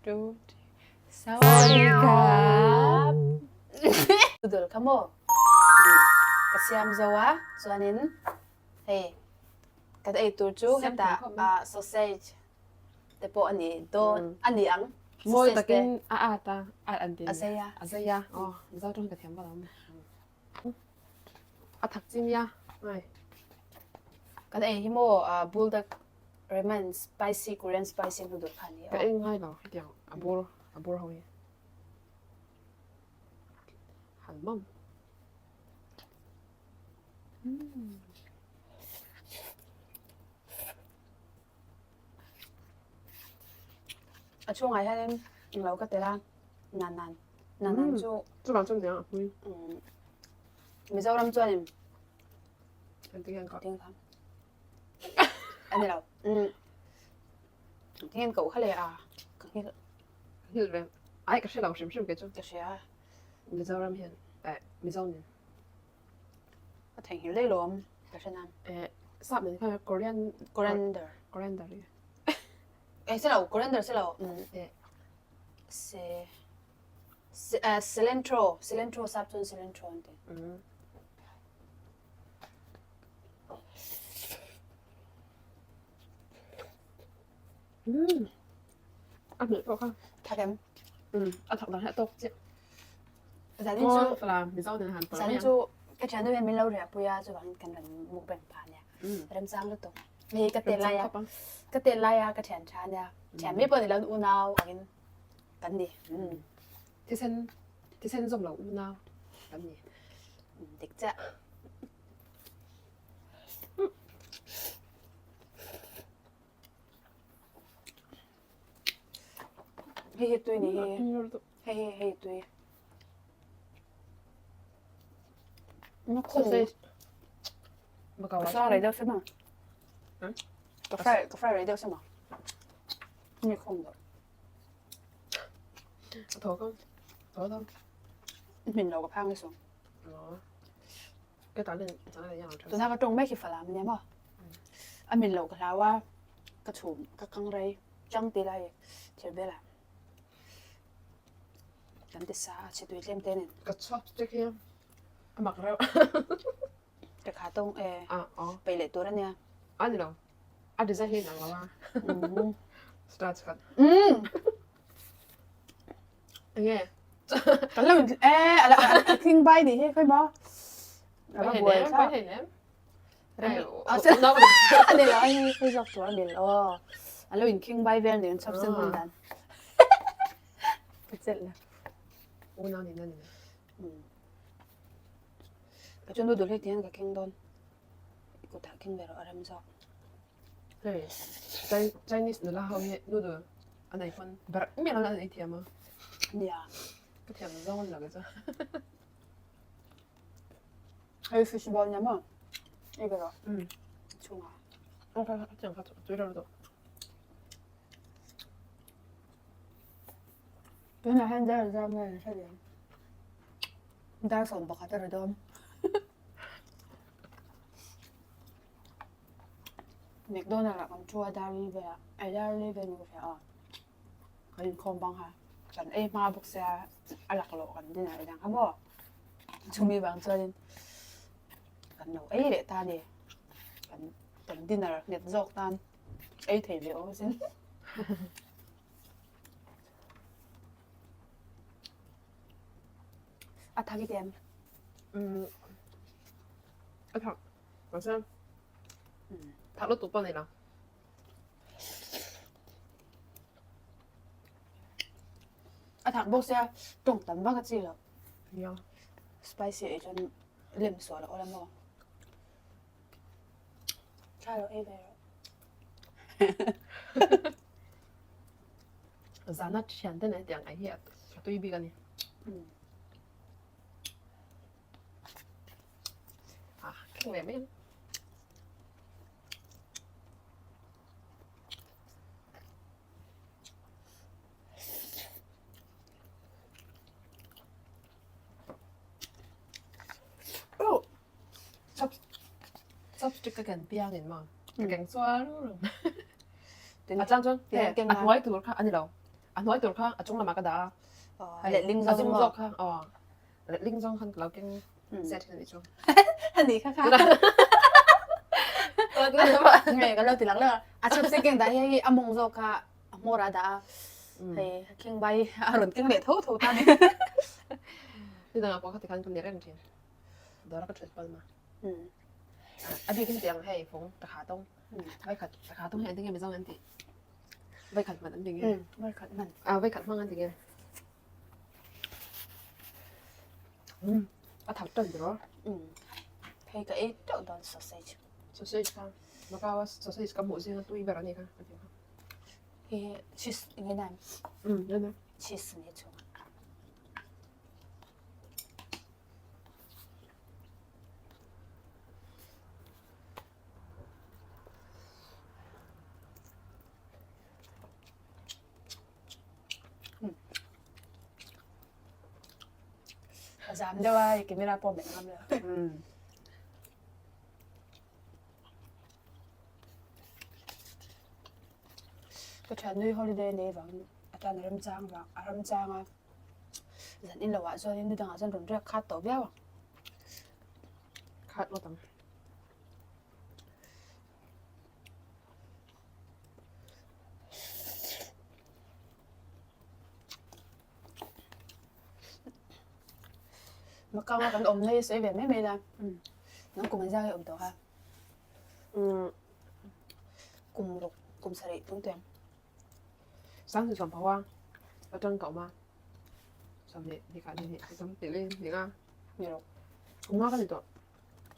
2 3 Sawadee Noodle kha maw ka siam zo a chuanin hei kan ei tur chu hetah sausage te pawh a ni dawn a ni ang. Mawi takin a at a, at an ti A zei a. A zei a, aw Mizo tawng ka thiam vak lo. A thak chi nia ngai. Kan ei hi maw buldak ramen spicy Korean spicy noodle kha a ni Ka ei ngai lo hetiang a bur a bur ho hi. Han mawm. A chhungah hianin englo ka tel a, nan nan nan nan chu Chuvang chuan niang a hmui. Mizoram chuanin Engtin nge an kah? Engtin kha a ni lo. Engtin nge an koh kha le a ka nghilh. Ka nghilh ve. Ai ka hre lo hrim hrim kei chu. Ka hria. Mizoram hian eh Mizo nen. A theihnghilh daih lawm ka hre nan. Eh sap nen khan Korean Coriander. Coriander hi. Eh se lo coriander se lo. Eh. Se se eh cilantro cilantro sap chuan cilantro an ti. Mm. Mm. A hmeh pawh kha. Thak em? Mm. A thak dang hi a tawk chiah. Zanin chu Falam Mizo nen han pawlh Zanin chu ka thiannu hian min lo riah pui a chuvangin kan rawn mukbang pah ania. Remchang lutuk. Hei ka tel laia ka tel laia ka thian tha ania. Thian mai pawh ni lo unau angin kan ni. Thisen thisen zawm lo unau kan ni. Dik chiah. Hei hi tui ni hi. Hei hei hei tui. Ka fry rei deuh se ma. Ka fry ka fry rei deuh se ma. Mi khung deuh. Tho ka tho tho. Min lo ka phang ni sung. Ka ta len chang le yang tha. Tuna ka tawng mek hi falam ania maw. A min lo ka hlau a ka chhum ka kang rei chang ti lai thir bel ah kan ti sa a chhe tui tlem te nen. Ka chopstick hi a mak reuh. Ka kha tawng e peih leh tur ania. A ni lo. A design hi inang lo a. Starch khat. Enge? Kan lo in e a thing bai ni hi khoi maw. A va buai thlak. Pai hei nem. A ni lo a ni hei zawk tur a ni lo aw. A lo in khing bai vel ni an chopstick hman dan. Ka chelh la. Unau ni na ni. Ka chu noodle hi tihian ka keng dawn. I kutah keng ve rawh a rem zawk. Hei Chinese nula ho hi noodle an ei pawn berh miah lo an ei thiam a. Nia. Ka thiam zawng an ni lo kei chu. Hei fish ball nia maw? Ei ve rawh. Chhungah. Aw kha kha tiang kha tui reuh lutuk. Tunah hian dar zar nge an hre liam. Dar 11 a ri dawn. McDonald ah kan thu a dar li velah ai dar li vel ni ka hria a. Kan inkhawm bang kha kan ei hma bawk sia a laklawh kan dinner ei dang kha maw. Chumi vang chuanin kan lo ei leh ta a ni. Kan kan dinner nghet zawk tan ei thei ve awm asin. A thak i tem. Umm a thak mahse thak lutuk pawh a nei lo. A thak bawk sia tawng tam vak a chi lo. Nia. Spicy ei chuan lem sual a awl a maw. Tha lo ei ve rawh. Zana thian te nen tiang ai hi a tui bik a ni. Ah, keng ve mai ang. Oh. Chop chopstick ka ken piang in maw? Ka keng chuan a chang chuan a hnuai tur kha a ni lo. A hnuai tur kha a chung lamah ka dah a. A letling zawng A chung zawk kha aw letling zawng khan ka lo keng set thin a nih chu. A nih kha kha. Nge ka lo ti lang leh a. A chhapse keng dah hi hei a mawng zawk kha a hmawr ah dah a. Hei khing bai a rawn keng leh tho tho ta ni. Nidangah pawh kha tikhan ka ni reng thin. Dawr a ka thut palh ma. A bikin tiang hei fung takha tawng. Vaikhat takha tawng hi an ti nge Mizo an tih. Vaikhat hman an ti nge. Vaikhat hman. Ah vaikhat hmang an ti nge. A thak tan tiraw. Hei ka ei teuh dawn sausage. Sausage kha Macau a sausage ka hmuh zinga tui ber a ni kha a ti kha. Hei cheese nge nan. Nge Cheese nge chhung. A zam deuh a, i camera pawh melh ngam lo. Ka thiannui holiday nei vang atan a remchang vang a remchang a. Zan in lohah chuanin ni dangah chuan rawn riak khat tawh viau ang. Khat ngawt ang. Macau a kan awm na hi sawi ve mai mai la. Nang kum engzah nge awm tawh kha? Kum ruk kum sarih tung teng. Sang sawm pho a atang ka awm a sawmhnih ni khat ni hnih ni thum ni li ni nga ni ruk kum nga ka ni tawh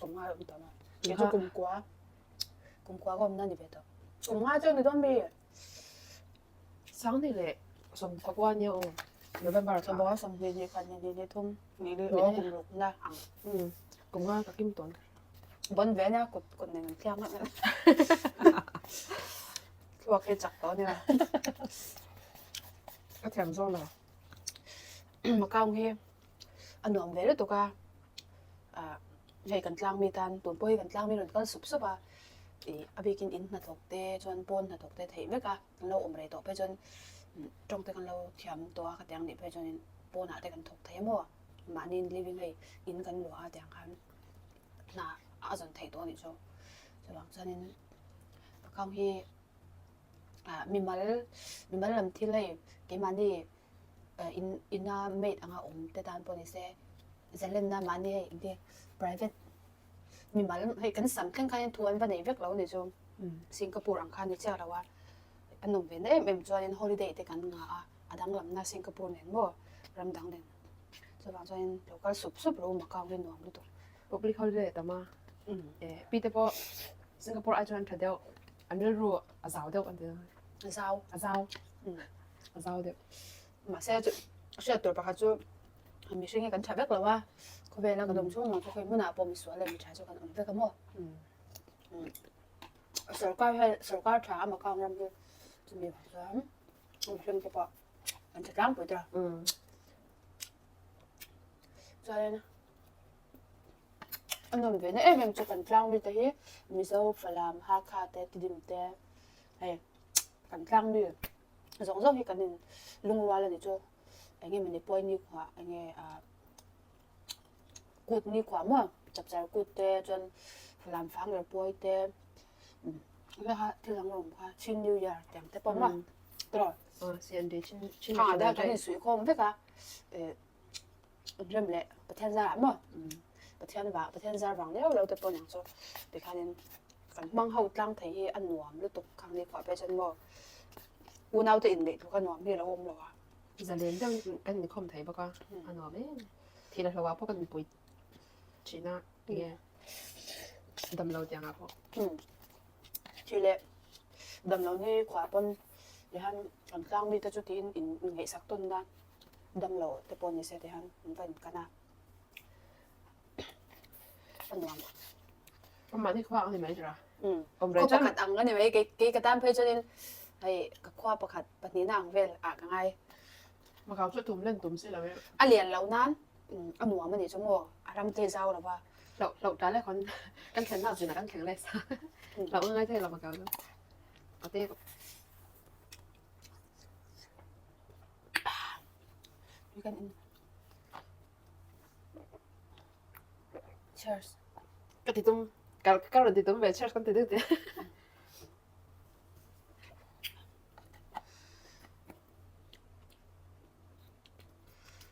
kum nga awm tawh a kei chu kum kua kum kua ka awm na ni ve tawh kum nga chu ni dawn mi Sanghnih leh sawmkua nia aw November kha sawmkua sawmhnih ni khat ni hnih ni thum ni li aw kum ruk na ang kum nga ka kim tawn bon ve nia kut kut nen an thiang a Thluak hi chak tawh ania. Ka thiam zawk lo. Macau hi a nuam ve lutuk a, ah hei kan tlang mi tan tun pawh hi kan tlang mi rawn kal sup sup a, ih a bikin in hnathawk te chuan pawn hnathawk te theih vek a, kan lo awm rei tawh phei chuan tawng te kan lo thiam tawh a khatiang nih phei chuanin pawnah te kan thawk thei a maw, mahni living hei in kan luah a tiang khan hna a zawn theih tawh a nih chu. Chuvang chuanin Macau hi ah mimal mimal lam thil hei keimahni in ina maid anga awm te tan pawh ni se zalenna mahni hei engti private mimal hei kan sam thleng khan thu an va nei vek lo a nih chu Singapore ang khan ni chiah lo a a nawm ve na em em chuanin holiday te kan ngah a a danglamna Singapore nen maw ram dang nen chuvang chuanin lo kal sup sup rawh u Macau hi nuam lutuk. Public holiday a tam a, pi te pawh Singapore ai chuan an tha deuh, an rilru a zau deuh an ti a. A zau. A zau. A zau deuh. Mahse chu hriat tur pakhat chu mihring hi kan tha vek lo a, khawvela kan awm chhung ang chu khawi hmunah pawh misual leh mitha chu kan awm vek a maw. Sorkar hian sorkar tha a Macau ram hi chumi vang chuan mihring te pawh an tha tlangpui ta. Chuanin a nawm ve na em em chu kan tlang mi te hi Mizo, Falam, Hakha te Tidim te hei kan tlang mi zawng zawng hi kan in lungrual a ni chu eng nge mawni pawi nikhua eng nge ah kut nikhua maw chapchar kut te chuan Falam fang ber pawi te kha thil ang awm kha Chin New Year tiang te pawh maw tiraw Khangah te kan insuihkhawm vek a eh. Rem leh Pathian zarah maw? Pathian vang Pathian zar vang leu leu te pawh niang chu tikhanin kan hmang ho tlang thei hi a nuam lutuk khang ni khuah phei chuan maw unau te inneih tluk a nuam hi a lo awm lo a. Zalen deuh in kan inkhawm thei bawk a, a nuam em. Thih la hlauhah pawh kan inpui thin a enge damlo tiangah pawh. Thih leh damlo ni khuah pawn tihan kan tlang mite chu tiin in ngaihsak tawn na. Damlo te pawh ni se ti hian an va inkan a, a nuam. Amah ni khua ang ni mai tura. Khaw pakhat ang a ni mai, kei ka tan phei chuanin hei ka khua pakhat pahnihna ang vel ah ka ngai. Macau chu tum len tum si lo e. A lian lo nan a nuam a nih chu maw, a ram te zau lo va. Hloh hloh ta le khawn kan thlen hnak zinah kan thleng leh sa. Hloh a ngai thei lo Macau chu. A te. You can in. Cheers. Ka ti tum ka ka rawn ti tum ve cheers kan ti deuh ti.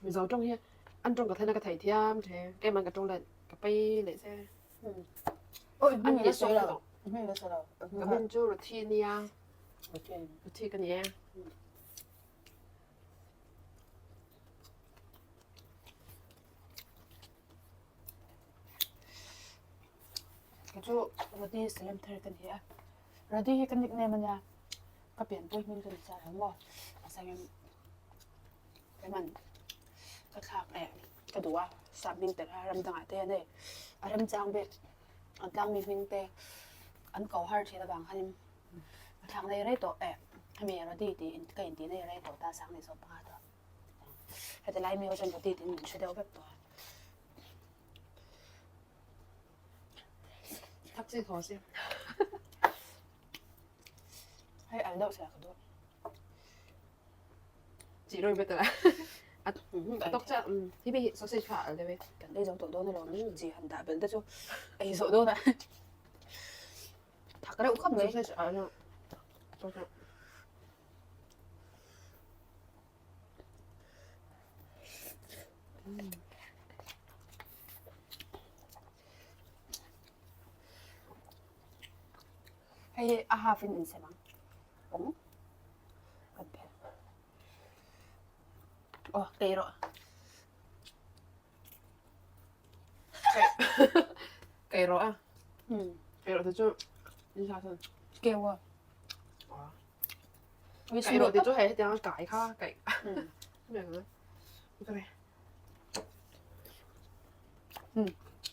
Mizo tawng hi an tawng ka thlen a ka theih thiam the keimah ka tawng let ka pei leh se. Oi hming la sawi lo. Hming la sawi lo. Ka hming chu Ruthi nia. Ruthi ka ni e. Kei chu Rodi Salem thar ka ni a. Rodi hi ka nickname a nia. Ka pianpui hming ka ni chiah lo maw. Mahse keiman ka thlak eh ka duh a sap hming tel a ram dangah te hian hei a remchang bik an tlangmi hming te an ko har thin avang khanin ka thlak nei rei tawh eh hemi Rodi tiin ka intih nei rei tawh ta sang ni zawk panga tawh. Heti lai mi ho chuan Rodi tiin min hre deuh vek tawh a. Thak chi thaw si. Hei al deuh sia ka duh. Chi roi better a. A tok cha hi bi sausage kha al deuh e. Kan ei zo tawh dawn alawm chi han dah belh te chu ei zawh dawn a. Thak reuh khawp mai. Sausage al deuh. Tok cha. Hei hi a half in insem ang. Awng. Kan phel. Aw, kei rawh. Kei rawh a. Kei rawh te chu in sa san. Keu a. Kei rawh te chu hei hetiang a kai kha kai.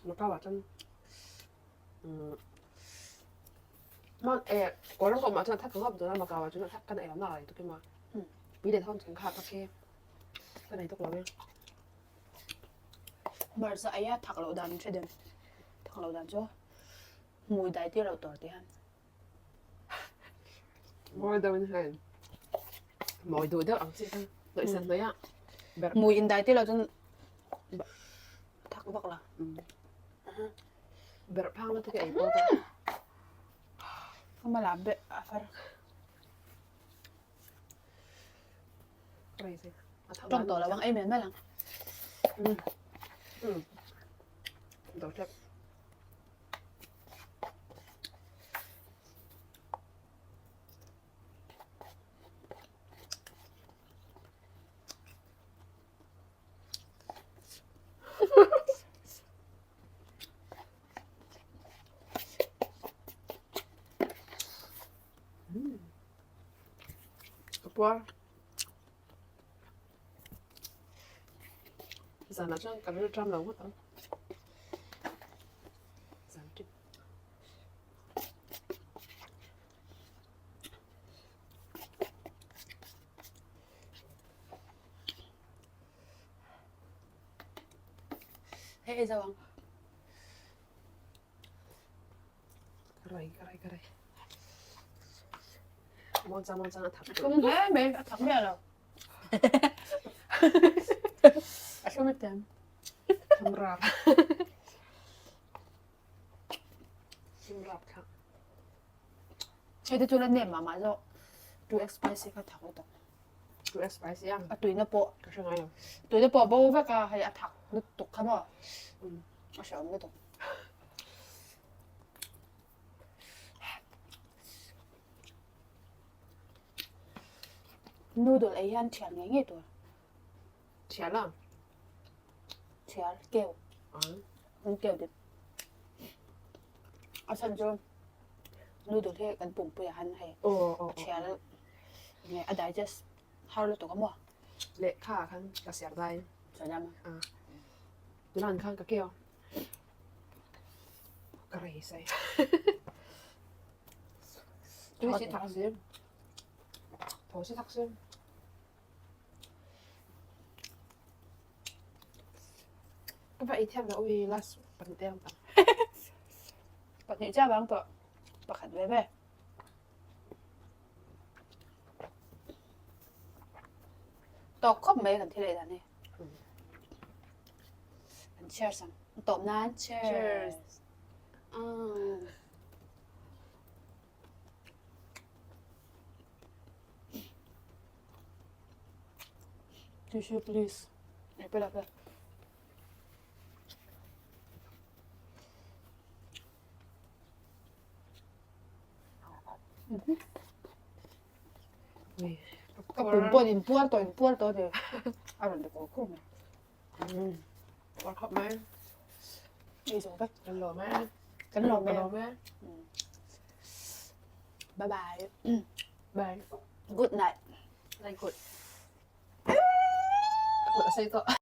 Macau ah chuan Kawlram ka awm ah chuan a thak ka ngawp dawn a Macau ah chuan a thak kan ei lo na lai tuk em a. Pui leh thawm chung kha a thak hi kan ei tuk lo e. Hmarcha ei a thak loh dan hre dem. Thak loh dan chu hmui dai tir loh tur ti hian. Mawi deuh in hei mawi duh deuh ang chi kha hnawih san hnawih a ber. Hmui in dai tir loh chuan thak vak la. Berh phang na te ka ei pawh ka. Ka mala be a far. Tawng tawh lo ang ei mel mel ang. Do tep. Ka puar. Zanah chuan ka ril ṭam lo ngawt ang. Zan ṭip. Hei ei zo ang. Ka rai, ka rai, ka rai. Muangchang muangchang a thak. Thlum hle mai, a thak miah lo. A thlum a tiam. Thlum rap. Thlum rap thlak. Hei te chu la nem mah mah zawk. 2x spicy kha thak lutuk. 2x spicy a. A tuina pawh. Ka hre ngai lo. Tuina pawh bo vek a, hei a thak lutuk kha maw. A hreawm lutuk. Noodle ei hian thial ngei ngei tur. Thial a? Thial, keu. An keu dip. A chhan chu noodle hi kan pumpui ah han hei thial nge a digest har lutuk a maw? Lehkha ah khan ka siar dai. Chuan a? Tunan khan ka keu. Ka rei sai. Tui si thak si. Tho si thak si. Ka va ei thiam lo ui last pahnih te ang tang. Pahnih chiah bang tawh. Pakhat ve ve. Tawk khawp mai kan thil ei dan hi. Kan cheers ang. Tawp nan cheers. Cheers. Tissue please. Pe la pe. Ka pum pawh in puar tawh in puar tawh ni. A rawn ti kur kur mai. Puar khawp mai. Ei zawh vek. Kan lawm e. Kan lawm e. Kan lawm e. Bye bye. Bye. Good night. Like good. Ka kut a sei tawh.